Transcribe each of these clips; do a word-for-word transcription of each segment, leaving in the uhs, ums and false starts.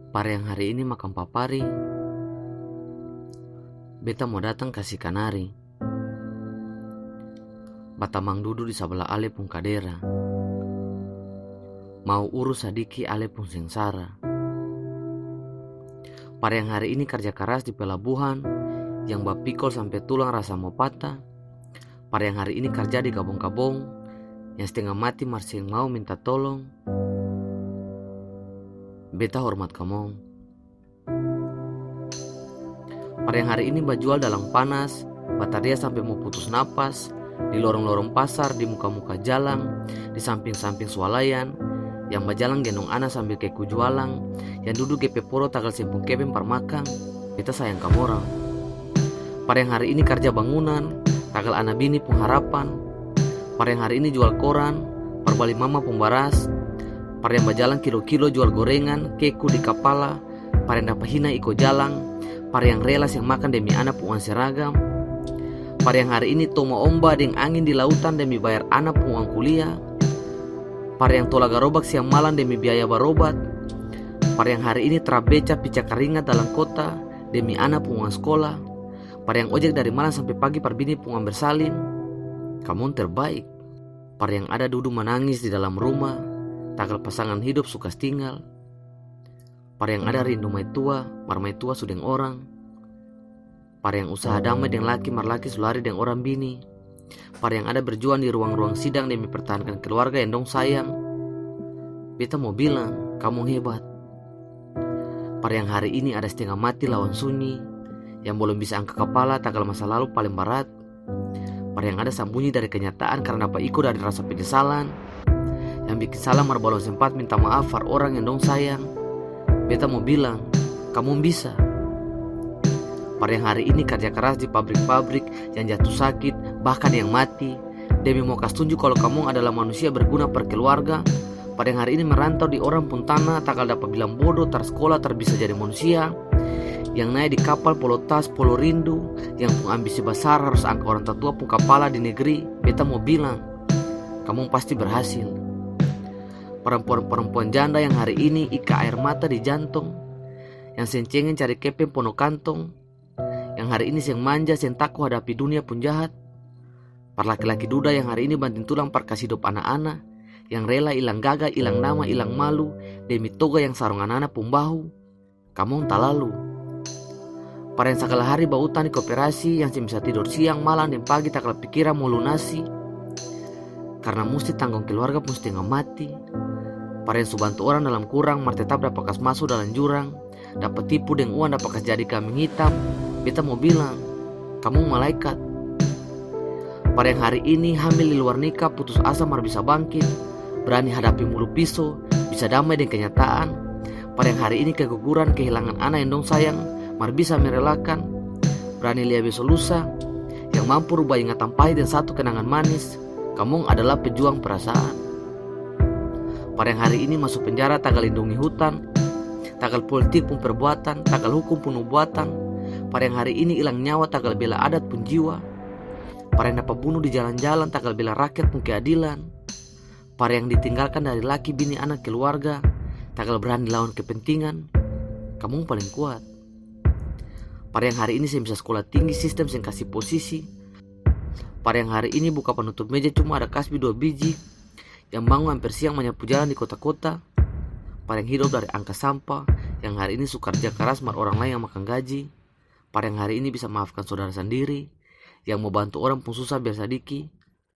Par yang hari ini makang papari, beta mo datang kasi kanari. Batamang dudu di sabla ale pung kadera. Mau urus sadiki ale pung sengsara. Par yang hari ini karja karas di pelabuhan, yang bapikol sampe tulang rasa mo patah. Par yang hari ini karja di kabong-kabong, yang stenga mati mar seng mau minta tolong. Beta hormat kamong. Par yang hari ini bajual dalam panas, bataria sampe mo putus napas, di lorong-lorong pasar, di muka-muka jalang, di samping-samping swalayan, yang bajalang gendong ana sambil keku jualang, yang dudu gepe poro tagal seng pung kepeng par makang, beta sayang kamorang. Par yang hari ini karja bangunan, tagal ana bini pung harapan. Par yang hari ini jual koran, par bali mama pung baras. Par yang bajalang kilo-kilo jual gorengan, keku di kapala, par yang dapa hina iko jalang, par yang rela seng makang demi ana pung uang seragam, par yang hari ini toma omba deng angin di lautan demi bayar ana pung uang kuliah, par yang tola garobak siang malam demi biaya barobat, par yang hari ini trap beca pica karingat dalam kota demi ana pung uang skola, par yang ojek dari malam sampe pagi par bini pung uang bersalin, kamong terbaik. Par yang ada dudu manangis di dalam rumah, tagal pasangan hidop su kas tinggal. Par yang ada rindu maitua, mar maitua su deng orang. Par yang usaha damai deng laki, mar laki su lari deng orang bini. Par yang ada berjuang di ruang-ruang sidang demi pertahankan keluarga yang dong sayang. Beta mo bilang, kamong hebat. Par yang hari ini ada stenga mati lawan sunyi, yang bolom bisa angka kapala tagal masa lalu paleng barat. Par yang ada sambunyi dari kenyataan karna dapa iko dari rasa penyesalan, yang biking salah mar balom sempat minta maaf par orang yang dong sayang. Beta mo bilang, kamong bisa. Par yang hari ini karja karas di pabrik-pabrik, yang jatuh sakit, bahkan yang mati, demi mo kas tunju kalu kamong adalah manusia berguna par keluarga, par yang hari ini merantau di orang pung tanah, tagal dapa bilang bodo, tar skola, tar bisa jadi manusia, yang nae di kapal polo tas, polo rindu, yang pung ambisi basar harus angka orang tatua pung kapala di negeri, beta mo bilang, kamong pasti berhasil. Parampuan-parampuan janda yang hari ini ika aer mata di jantong, yang seng cengeng cari kepeng pono kantong, yang hari ini seng manja, seng tako hadapi dunia pung jahat. Par laki-laki duda yang hari ini banting tulang par kas hidop ana-ana, yang rela ilang gaga, ilang nama, ilang malu, demi toga yang sarong ana-ana pung bahu. Kamong talalu. Par yang sagala hari bautang di koperasi, yang seng bisa tidor siang, malam, deng pagi tagal pikiran mo lunasi. Karna musti tanggong keluarga pung stenga mati. Par yang su bantu orang dalam kurang, mar tetap dapa kas maso dalam jurang. Dapa tipu deng uang, dapa kas jadi kambing hitam, beta mo bilang, kamong malaikat. Par yang hari ini hamil di luar nikah, putus asa mar bisa bangkit, brani hadapi mulu piso, bisa damai deng kenyataan. Par yang hari ini keguguran, kehilangan ana yang dong sayang, mar bisa merelakan, brani lia beso lusa, yang mampu rubah ingatan pahit deng satu kenangan manis, kamong adalah pejuang perasaan. Par yang hari ini maso penjara tagal lindungi hutan, tagal politik pung perbuatan, tagal hukum pung nubuatan. Par yang hari ini ilang nyawa tagal bela adat pung jiwa. Par yang dapa bunu di jalan-jalan tagal bela rakyat pung keadilan. Par yang ditinggalkan dari laki, bini, anak, keluarga, tagal brani lawan kepentingan. Kamong paleng kuat. Par yang hari ini seng bisa skola tinggi, sistem seng kasi posisi. Par yang hari ini buka panutup meja cuma ada kasbi dua biji, yang bangun amper siang manyapu jalan di kota-kota. Par yang hidop dari angka sampa, yang hari ini su karja karas mar orang laeng yang makang gaji. Par yang hari ini bisa maafkan sodara sandiri, yang mo bantu orang pung susah biar sadiki.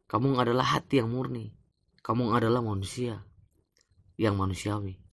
Kamong adalah hati yang murni. Kamong adalah manusia yang manusiawi.